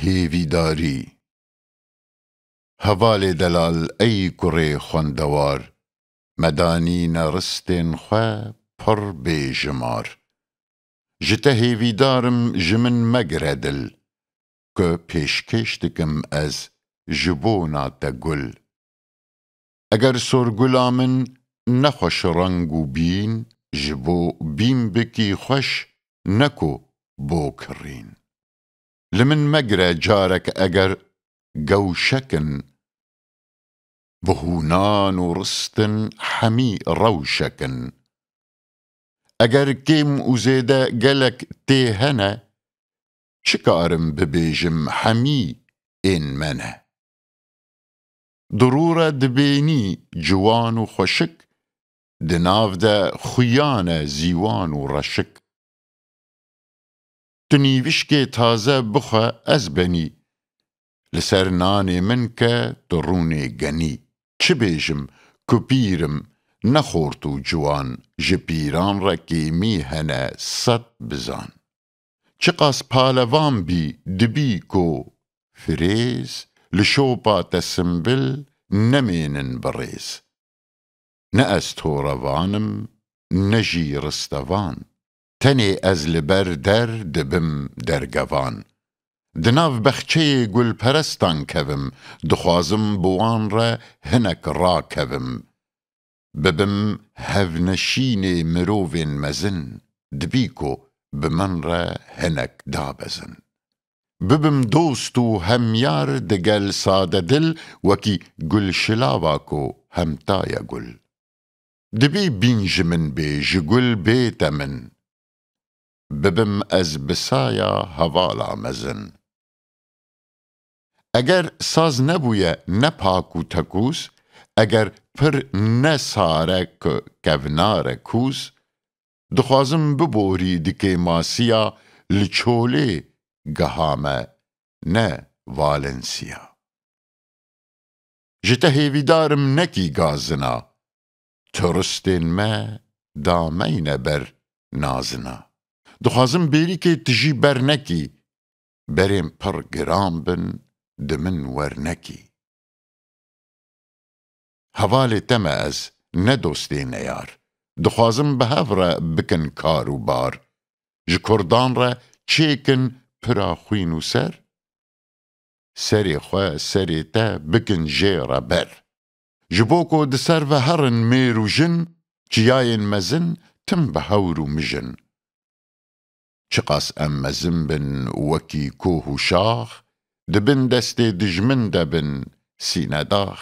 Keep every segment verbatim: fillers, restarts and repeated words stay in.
Hêvîdarî. Hevalê delal, ey kurê xwendewar, me danîne ristên xwe pir bêjimar. Ji te hêvîdar im, ji min megire dil, ku pêşkêş dikim ez ji bona te gul. Eger sorgula min ne xweş reng û bîn, ji bo bîn bikî xweş, ne ku bo kirîn. Li min megire carek eger gewşek in, bi hûnan û ristin hemî rewşek in. Eger kêm û zêde gelek tê hene, çi karim bibêjim, hemî ên me ne. Di rû re dibênî ciwan û xweşik, di nav de xuyan e zîwan û reşik. Tu nîvişkê taze bixwe ez benî, li ser nanê min ke tu rûnê genî. Çi bêjim, ku pîr im, ne xort û ciwan, ji pîran re kêmî hene sed bizan. Çiqas palevan bî, dibî ku firêz, li şopa te simbil nemênin bi rêz. Ne ez torevan im, ne jî ristevan. Tenê ez li ber der dibim dergevan. Di nav bexçeyê gulperestan kevim, dixwazim bi wan re hinek rakevim. Bibim hevneşînê mirovên mezin, dibî ku bi min re hinek dabezin. Bibim dost û hemyar digel sade dil, wekî gulşilava ku hemta ye gul. Dibî bîn ji min bê, ji gul bê temin. Bibim ez bi saya hevala mezin. Eger saz nebûye ne pak û tekûz, eger pir ne sare ku kevnare kûz, dixwazim biborî di kêmasiya li çolê geha me, ne Valensiya. Ji te hêvîdar im, nekî gazina. Turistên me dameyne ber nazina. Dixwazim bêrîkê tu jî bernekî. Berên pir giran bin, di min wernekî. Hevalê te me ez, ne dostê neyar. Dixwazim bi hev re bikin kar û bar. Ji kurdan re çêkin pira xwîn û ser. Serê xwe, serê te bikin jê re ber. Ji bo ku di ser ve herin mêr û jin, çiyayên mezin tim bi hewr û mijin. Çiqas em mezin bin wekî koh û şax, di bin destê dijmin de bin sînedax.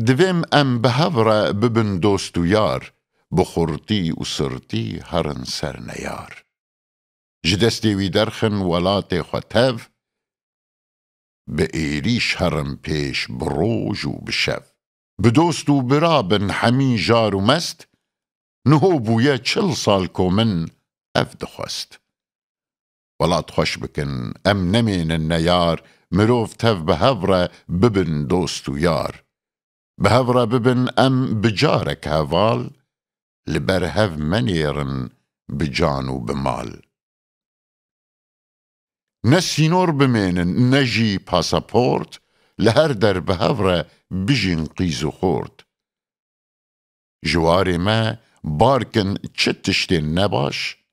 Divêm em bi hev re bibin dost û yar, bi xurtî û sirtî herin ser neyar. Ji destê wî derxin welatê xwe tev, bi êrîş herin pêş bi roj û bi şev. Bi dost û bira bin hemî jar û mest, niho bûye çil sal ku min ev dixwest. Welat xweş bikin, em nemênin neyar, mirov tev bi hev re bibin dost û yar. Bi hev re bibin em bi carek heval, li ber hev menêrin bi can û bi mal. Ne sînor bimênin, ne jî pasaport, li her der bi hev re bijîn qîz û xort. Ji warê me bar kin çi tiştên nebaş,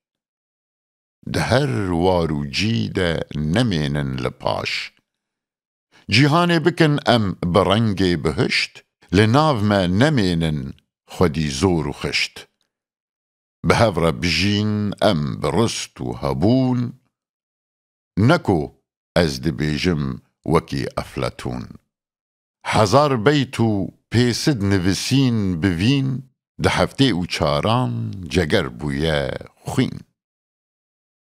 di her war û cî de nemênin li paş. Cîhanê bikin em bi rengê bihişt, li nav me nemênin xwedî zor û xişt. Bi hev re bijîn em bi rist û hebûn, ne ku ez dibêjim wekî Efletûn. Hezar beyt û pêsid nivisîn bivîn, di heftê û çaran ceger bûye xwîn.